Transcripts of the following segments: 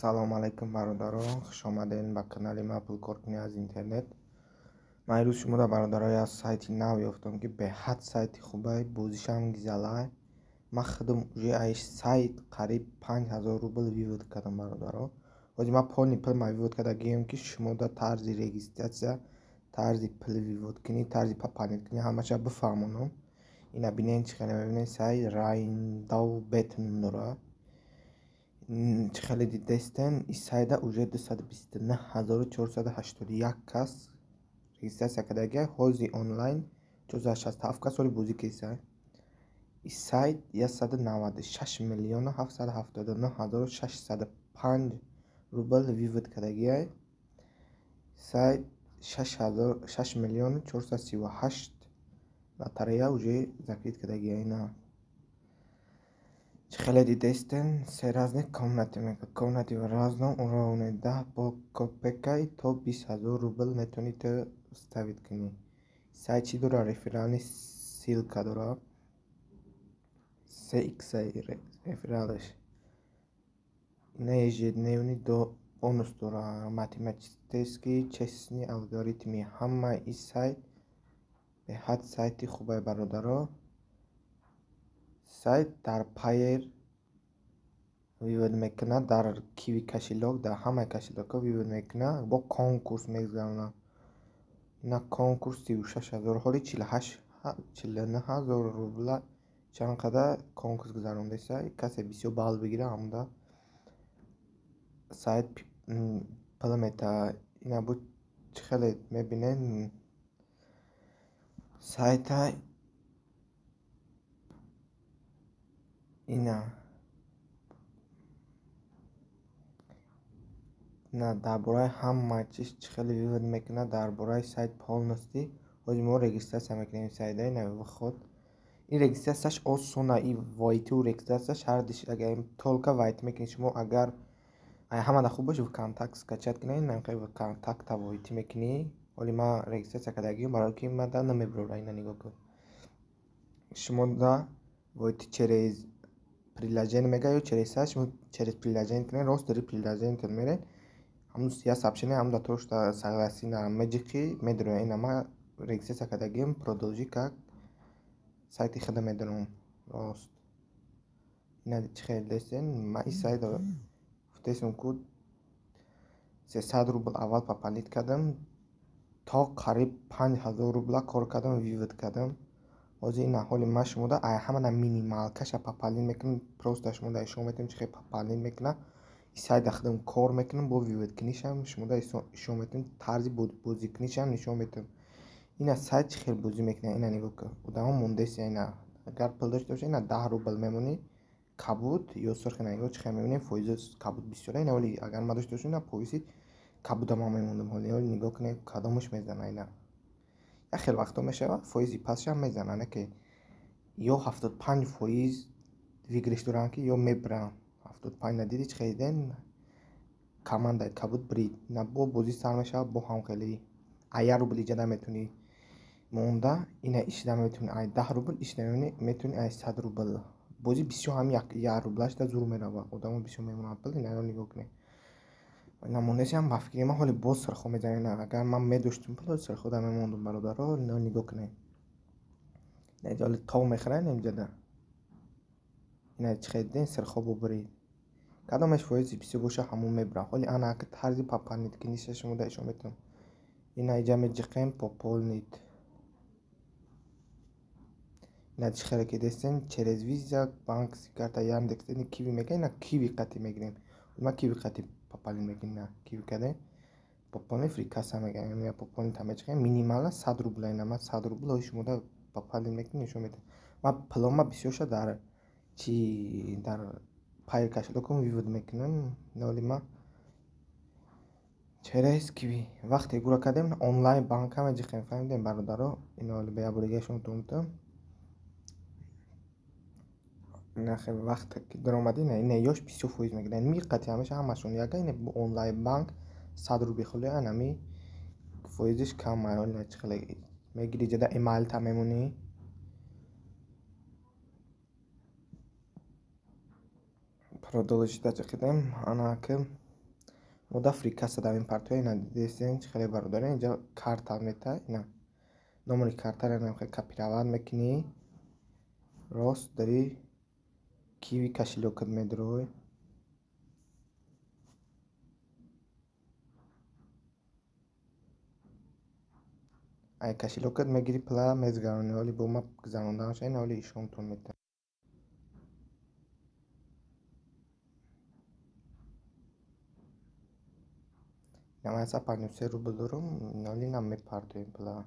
Салом алайкум, бародарон, хуш омадед ба канали ма «Пулкоркунӣ аз интернет». Ман имрӯз шуморо, бародаро, як сайти нав ёфтам, ки беҳад сайти хубай, бозишам гизалай. Ман худам уже ай сайт қариб 5000 рубл вывод кардам, бародаро. Ҳозир ман полный пул ма вывод карда гием, ки шумода тарзи регистрация, тарзи пул вывод кунӣ, тарзи пополнить кунӣ, ҳамаша бифаҳмонам. Ина бинед, чӣ хеле мебинед, сайт Райндав Бет ном дорад. Чӣ хеле дидестен, ин сайта уже 229 481 кас регистрация кардагия, ҳозир онлайн 467 кас ҳоли бозӣ кардааст. Ин сайт 196 779 605 рубл вывод кардагия. Сайт 6 миллиону 438 лотерея уже закрыть кардагия. Ина чӣ хеле дидестен, се разных комнаты мегӯяд. Комнаты в разном уровне, 10 по копейкай то 20 000 рубл метавонӣ ту ставить кунӣ. Сайт чӣ дорад? Реферальный ссылка дорад, се иксай рефералаш. Ина ежедневный бонус дорад, математический честный алгоритми. Ҳамаи ин сайт беҳад сайти хубай, бародаро. Сайт дар Пайер вывод мекунад, дар Киви кошелёк, дар ҳамаи кошелёкҳо вывод мекунад, бо конкурс мегузаронад. Ина конкурс 36 000, ҳоли 48, 49 ҳазор рубла чанд қадар конкурс гузарондааст. Касе бисёр балл бигирад, ҳамуда сайт пул метаҳад. Ина бу чӣ хеле мебинед сайта, ина дар бораи ҳама чиз чӣ хеле вывод мекунад, дар бораи сайт полностью. Ҳозир мо регистрация мекунем сайта. Ина выход. Ин регистрацияш осона, и войти регистрацияш ҳардиш, агар только войти мекунед шумо, агар ҳамада хуб бошад, ВКонтакт скачать кунед, ВКонтакта войти мекунӣ. Ҳоли ман регистрация кардагиам, барои ки мада намебарора. Ина нигоҳ кун, шумода войти через приложение мегӯяд ё через сайт. Шумо через приложение кунед, рост дори приложениятон меред, ҳамун як сообщение ҳамун дар тошта согласие меҷиқӣ, медарояд. Ина ман регистрация кардагиам, продолжить как сайти худа медаром рост. Ина чӣ хеле дидестен, ман ин сайтро гуфтаистам, ку 300 рубл аввал пополнить кардам, то қариб 5000 рубла кор кардам, вывод кардам. Ҳозир ина ҳоли ман шумода ай ҳамана минималкаша пополнить мекунам, просто шумода ишон метавонем, чӣ хел пополнить мекунам. Ин сайта худам кор мекунам, бо выводкунишам шумода ишон метавонем, тарзи бозикунишам нишон метавонем. Ина сайт чӣ хел бозӣ мекунад, ина нигоҳ кун, одамо мондааст. Ина агар пул дошта бошӣ, ина 10 рубл мемонӣ, кабуд ё сурх. Ина нигоҳ, чӣ хел мебинем, фоизи кабуд бисёра. Ина ҳоли агар ман дошта бошам, ина фоизи кабуда ман мемондам. Ҳоли нигоҳ кунед, кадомаш мезанад. Ина як хел вақтҳо мешавад, фоизи пастшам мезанад, не ки ё 75% выигрыш доранд, ки ё мебаранд 75. Надидӣ, чӣ хел дидем, командаи кабуд брид. Ина бо бозӣ сар мешавад, бо ҳам хеле ай 1 рубл иҷада метавонӣ монда, ина ишида метавонӣ ай 10 рубл, ишида метавонӣ ай 100 рубл. Бозӣ бисёр ҳам як рублашда зур меравад, одамо бисёр мемонанд пул. Ина нигоҳ кунед, ина мондесиам, ба фикри ман ҳоли боз сирхо мезанад. Ина агар ман медоштум пул, сирхода мемондум, бародаро. Ина нигоҳ кунед, ина инҷа ҳоли тов мехӯрад. Ина инҷада, ина чӣ хел дидем, сирхо бубурид, кадомаш фоизи бисёр боша, ҳамон мебарад. Ҳоли ана ака тарзи пополнить куниша шумода ишон метавонам. Ина инҷа меҷиқем, пополнить. Ина чӣ хеле ки дидестем, через Виза, банковский карта, Яндекс, Киви мегӯяд. Ина Киви қатӣ мегирем, ман Киви қатӣ пополнить мекунем. Ина Киви кардем, пополнить фри касса мегӯям, пополнить меҷиқем, минимально 100 рубла. Ина ман 100 рубл ҳои шумода пополнить мекунем, нишон медиҳам. Ман пулома бисёрша дар чи, дар Пайер кошелёкам вывод мекунам. Ина ҳоли ман через Киви вақте гура кардем, онлайн банка меҷиқем, фаҳмидем, бародаро. Ина ҳоли ба як бори дига шумо тумтам. Ина хел вақте ки даромадӣ, ина ёш бисёр фоиз мегирад, ми қати ҳамеша ҳамашон яга. Ина онлайн банк 100 рубли холӣ, анами фоизиш кам. Ина чӣ хеле мегири, ҷада эмайлта мемонӣ. Продолжить ҷиқидем, ана ки Мо да фрикасса дар ин партоя ина дидесен чӣ хеле бародаре инҷа карта мета ина номери картаро ина копировать мекунӣ рост дари киви кошелёкат медурой. Ай кошелёкат мегирӣ пула мезгаронӣ. Ҳоли бо ма гузарондаамша ина ҳоли ишонтон метавон. Ина 153 рубл дорум, ҳоли ина мепартоем пула.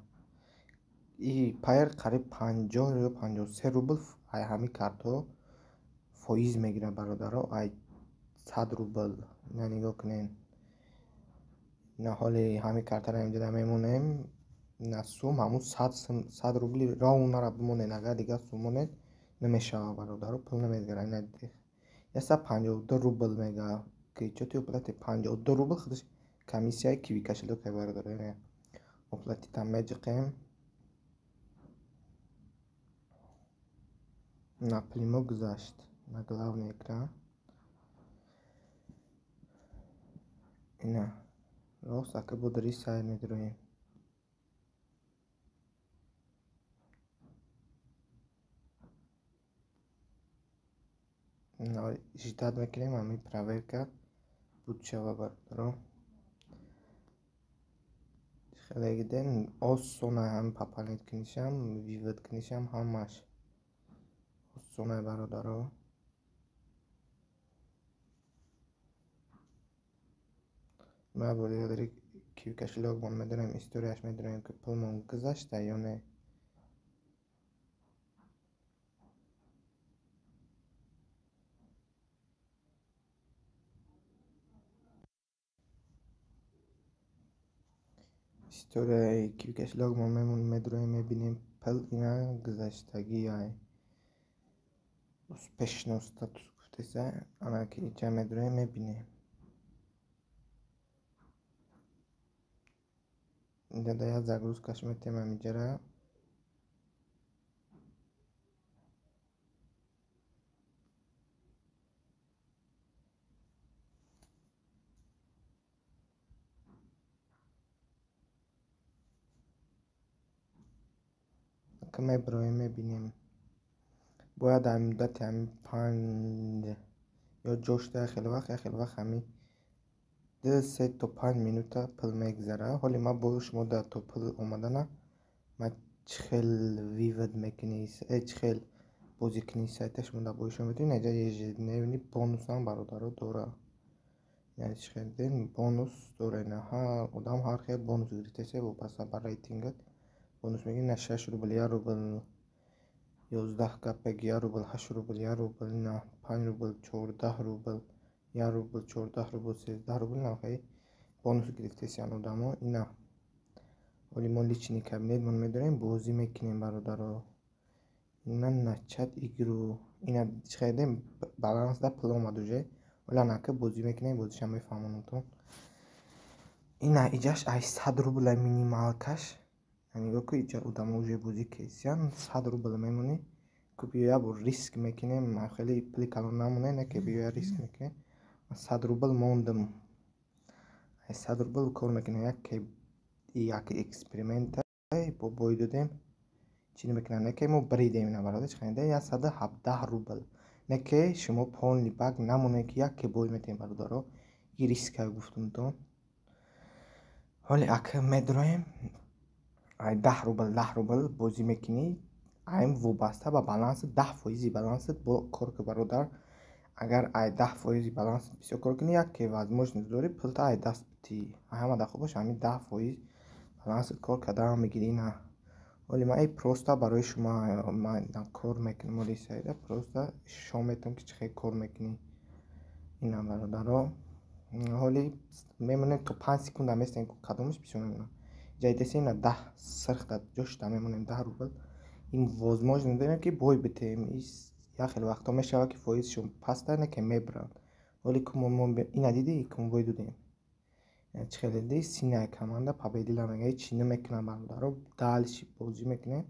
И Пайер қариб 50 ё 53 рубл ай ҳамин картҳо фоиз мегирад бародаро, ай 100 рубл. Ина нигоҳ кунед. Ина ҳоли ҳамин картаро инҷода мемонем. Ина сум ҳамун 100 рубли ровнара бимонед, агар дигар сум монед намешавад бародаро, пул намезгарад. Ина 152 рубл мега ки чо ти оплати 52 рубл худаш комиссияи киви кошелёк бародаро. Ина оплатита меҷиқем. На пули мо гузашт на главный экран. Ина рост ака бо дари сайт медуроем. Ждать мекунем ҳамин проверка буд шава бародаро. Хеле дидем осона ҳам пополнить кунишам, вывод кунишам ҳамаш осона бародаро. Ма бо дигар дари киви кошелёкмон медонем, историяш медонем ки пулмон гузашта ё не. Историяи киви кошелёкмон медроем, мебинем пул ина гузаштагиай. Успешно статус гуфтеса, ана ки иҷа медроем мебинем. Инҷа да як загрузкаш метем ҳамиҷара. Ка меброем мебинем. Бояд дар муддати ҳамин 5 ё ҷошта як хел вақт, як хел вақт ҳамин 2-3 то 5 минута пул мегузара. Ҳоли ман бо шумо дар то пул омадана ман чӣ хел вывод мекунӣ, чӣ хел бозӣ кунӣ сайта шумо дар бои шумо метавонед. Инҷа ежедневный бонусам бародаро дора. Яъне чӣ хел дидем бонус дора. Ина ҳар одам ҳар хел бонус гирифтасе вобаста ба рейтингат. Бонус мегирӣ на 6 рубл, 1 рубл, 11 копек, 1 рубл, 8 рубл, 1 рубл, на 5 рубл, 14 рубл, 1 рубл, 14 рубл, 13 рубл на хай бонус гирифтесиан одамо. Ина ҳоли мо личный кабинетмон медорем, бозӣ мекунем бародаро. Ина начать игру. Ина чӣ хел дидем баланс да пул омад уже. Ҳола нака бозӣ мекунем, бозиша мефаҳмонамтон. Ина иҷаш ай 100 рубл минималкаш. Нигоҳ кун иҷа одамо уже бозӣ кесиян 100 рубл мемонӣ. Ку биё як бор риск мекунем, хеле пули калон намонем, не ки биё риск мекунем. 100 рубл мондам. Ай 100 рубл кор мекунем, як эксперимент бо бой додем. Чӣ мекунам, не ки мо бридем ина бародар, чӣ хел 117 рубл. Не ки шумо полный бак намонед ки як бой метем бародаро. И риска гуфтумтон. Ҳоли ака медроем. Ай 10 рубл, 10 рубл бозӣ мекунӣ. Айм вобаста ба баланси 10% балансат бо кор ки бародар. Агар ай 10% балансат бисёр кор кунӣ, як ки возможность дорӣ пулта ай даст битӣ. Ҳама да хуб боша ҳамин 10% балансат кор кардан мегирӣ. Ина ҳоли ман просто барои шумо ман кор мекунам ҳоли сайда просто шом метавон ки чӣ хел кор мекунӣ. Ина бародаро ҳоли мемонем то 5 секунда местем кадомаш бисёр мемонам. Ҷай десе ина 10 сирх дар ҷошта мемонем 10 рубл. Ин возможно дорем ки бой битем. Як хел вақтҳо мешавад ки фоизшон паста не ки мебаранд. Ҳоли ку мо ина дидӣ ку мо бой додем. Чӣ хел дидӣ синяя команда победила мега ҳеҷ чӣ намекунам бародаро. Дальше бозӣ мекунем.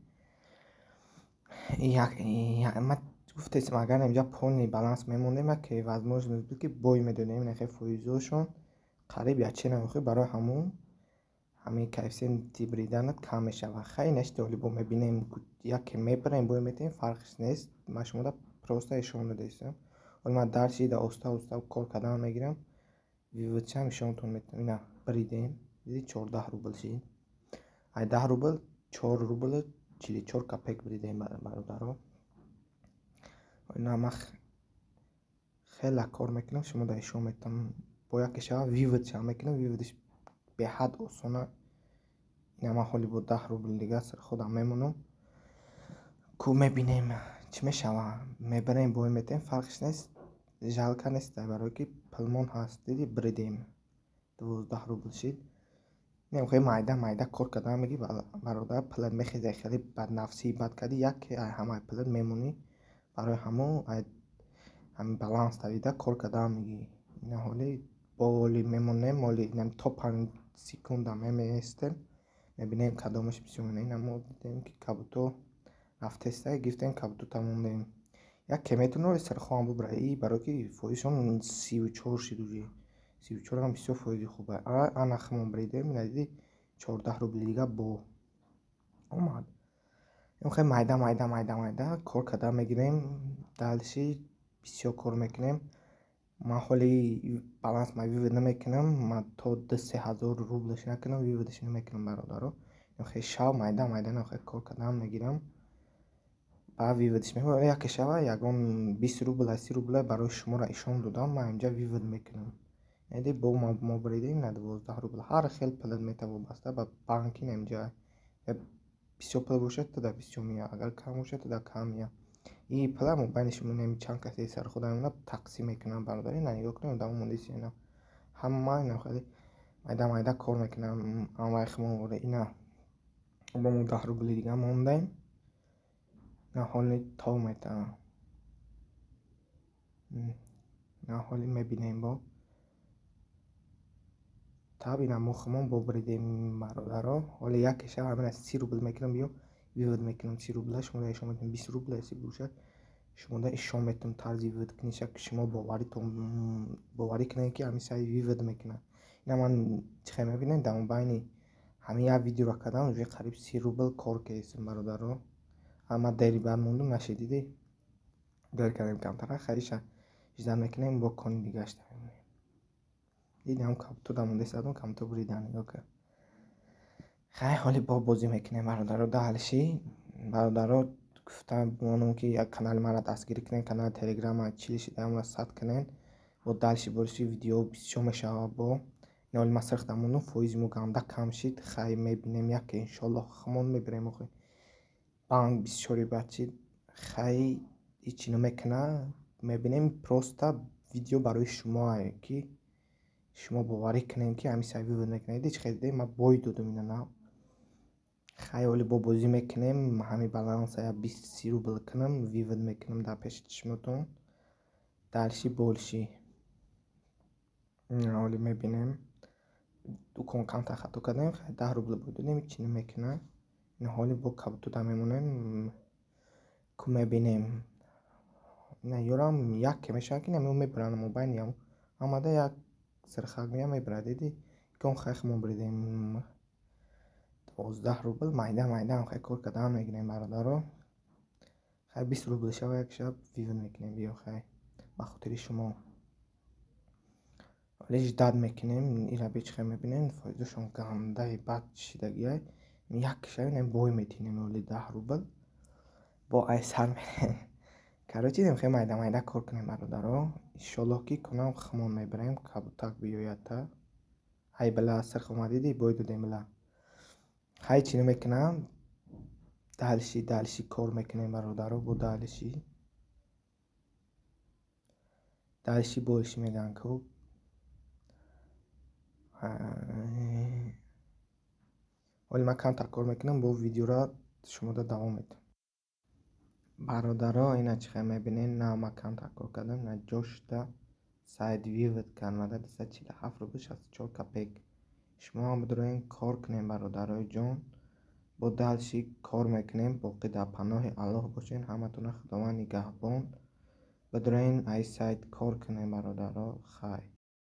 Ман гуфтесам агар инҷа полный баланс мемондем, як возможность буд ки бой медодем. Ина хел фоизҳошон Қариб яче намехӯрӣ, барои ҳамун ҳамин коэффисиенти бриданат кам мешавад. Хай, инашти ҳоли бо мебинем, яке мебарем, бой метавем, фарқш нест. Ман шумода просто ишон додаистам. Ҳоли ман дарси да оста оста кор кардан мегирам. Вывод шам ишонтон метавам. Ина бридем. Диди, 14 рубл шид. Ай 10 рубл 4 рубл 44 копеек бридем, бародаро. Ина ман хеле кор мекунам, шумо да ишон метавам. Бо яке шава вывод шам мекунам, вывод иш беҳад осона. Ина ман ҳоли бо 10 рубл дига худам мемонам. Ку мебинем, чӣ мешава. Мебарем, бой метавем, фарқш нест. Жалко нест, барое ки пулмон ҳаст. Диди, бридем. 12 рубл шид. Хеле майда майда кор кардан мегӣ, бародар, пулат мехеза, хеле баднафсӣ бад кардӣ, яке ай ҳамаи пулат мемонӣ. Барои ҳамун ҳамин баланс давида кор кардан мегӣ. Ина ҳоли бо ҳоли мемонем, ҳоли то 5 секунда мемеистем, мебинем, кадомаш бисёр. Ина мо дидем, ки кабуто рафтеста, гирифтем кабутота, мондем. Яке метавона ҳоли сархоҳам бубара, и барое ки фоизшон 34 шид уже. 34 ам бисёр фоизи хуб. Ана химон бридем, ина диди, 14 рубли дига бо омад. Хеле майда майда майда майда кор кардан мегирем, дальше бисёр кор мекунем. Ман ҳоли баланс ма вывод намекунам, ман то 2-3 ҳазор рублш накунам, вывод ш намекунам, бародаро. Хеле шав майда майда хеле кор кардан мегирам, баъд вывод ш мекунам. Яке шава ягон 20 рубл, 30 рубла барои шуморо ишон додам, ман инҷа вывод мекунам. Яъне бо мо бридем на 12 рубл. Ҳар хел пулат метавон, вобаста ба банки. Инҷа бисёр пул бошад, туда бисёр меяд, агар кам бошад, туда кам меяд. И пула мо байни шумо инами чанд касе сари худам мемонад, тақсим мекунам, бародар. Ина нигоҳ кунед, одамо мондаист, ина ҳама ина хеле майда майда кор мекунам. Анвай химон ина бо мо 10 рубли дига мондаем. Ина ҳоли тов метавам. Ина ҳоли мебинем, бо таб ина мо химон бо бридем, бародаро. Ҳоли яке шава ҳамина 30 рубл мекунам, биё вывод мекунам 30 рубла, шумода ишон метавам. 20 рубла си бошад, шумода ишон метавам тарзи вывод куниша, ки шумо боварӣ кунед, ки ҳамин сайт вывод мекунад. Ина ман чӣ хел мебинем, дар мобайни ҳамин як видеоро кардам, уже қариб 30 рубл кор кардистем, бародаро. Ама дери баъд мондум, нашид, дидӣ, дер кардем камтара. Хайриша ждать мекунем, бо кони дигашта мемонем. Диди, ҳам кабутода мондаистадум, кабуто буридан, нигоҳ кун. Хай, ҳоли бо бозӣ мекунем, бародаро. Дальше, бародаро, гуфтам монум, ки як канали маро дастгирӣ кунед, канали телеграма 40 шидаамро 100 кунед. Бо дальше больше видео бисёр мешавад. Бо ин ҳоли ман сирхда мондум, фоизи мо ганда кам шид. Хай, мебинем, яке иншоаллоҳ химон мебарем. Охи банк бисёри бад шид. Хай, ҳечи намекунад, мебинем. Просто видео барои шумоае, ки шумо боварӣ кунед, ки ҳамин сайт вывод мекунад. Диди, чӣ хел дидем, ман бой додум ина нав. Хай, ҳоли бо бозӣ мекунем, ҳамин баланса я 20-30 рубл кунам, вывод мекунам дар пеши чишмотон. Дальше больше. Ҳоли мебинем, дукон камтар хато кардем, хай, 10 рубл бой додем, ҳечи намекунад. Ин ҳоли бо кабутода мемонем, ку мебинем. Ина ёрам яке мешавад, ки мебаранд мобайни омада, як сирхак меяд, мебарад, диди, икон. Хай, химон бридем 12 рубл. Майда майда хай кор кардан мегирем, бародаро. Хай, 20 рубл шава, як шаб вывод мекунем, биё. Хай, ба хотири шумо ҳоли ждать мекунем. Ира бечи хел мебинем, фоизашон гандаи бад шидагиай. Як шава инам бой метинем, ҳоли 10 рубл бо ай сар. Короче, хеле майда майда кор кунем, бародаро. Иншоллоҳ, ки кунам, химон мебарем, кабутак биёяд-та. Ҳай, била, сирх омад, дидӣ, бой додем, била. Хай, чӣ намекунам, дальше дальше кор мекунем, бародаро. Бо дальше дальше больше мегӯянд ку. Ҳоли ман камтар кор мекунам, бо видеоро шумода давом медиҳам, бародаро. Ина чӣ хел мебинед, на ман камтар кор кардам, на ҷошта сайт вывод кард мада 247 рубл 64 копеек. Шумо ҳам бидорен, кор кунем, бародарои ҷон. Бо дальше кор мекунем. Боқӣ дар паноҳи Аллоҳ бошед, ҳаматона Худованд нигаҳбон. Бидорен, ай сайт кор кунем, бародаро. Хайр.